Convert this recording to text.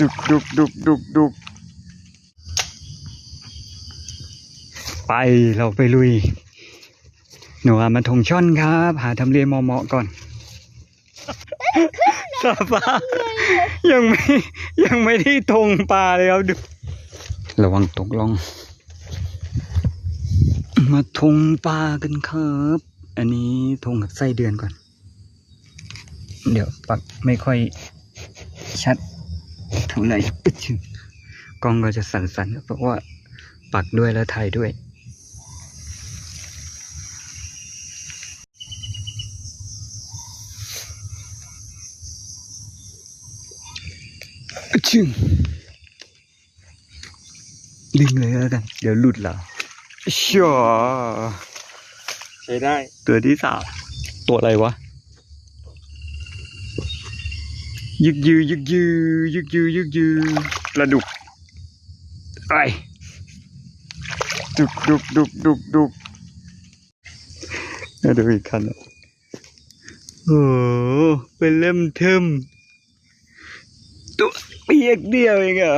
ດຸກ ດຸກ ດຸກ ດຸກ ດຸກ ໄປ ເຮົາໄປລຸຍ. ໜູວ່າມາທົ່ງຊ່ອນຄັບ ຫາທຳເລເໝາະໆກ່ອນ. ສາບານ ຍັງໄມ່ ຍັງໄມ່ໄດ້ທົ່ງປາເລີຍຄັບ. ລະວັງຕົກລ່ອງ. ມາທົ່ງປາກັນຄັບ. ອັນນີ້ທົ່ງກັບໄສ້ເດືອນກ່ອນ. ດຽວປັກໄມ່ຄ່ອຍຊັດເທົ່າໃດ. ກ້ອງກໍຈະສັ່ນໆ ເພາະວ່າປັກດ້ວຍແລ້ວຖ່າຍດ້ວຍ. ອະຊຶງ ດຶງເລີຍແລ້ວກັນ ດຽວຫຼຸດລະ. ຊໍ ໃຊ້ໄດ້. ຕົວທີສາມ ຕົວອະໄລວະ? ຍຶກຢື ຍຶກຢື ຍຶກຢື ຍຶກຢື ປາດຸກ. ໄອ້ ດຸກ ດຸກ ດຸກ ດຸກ ດຸກ. ມາດູອີກຄັນ. ໂອ້ ເປັນເຫຼັ້ມເທິມ ຕົວປຽກດຽວເອງອະ.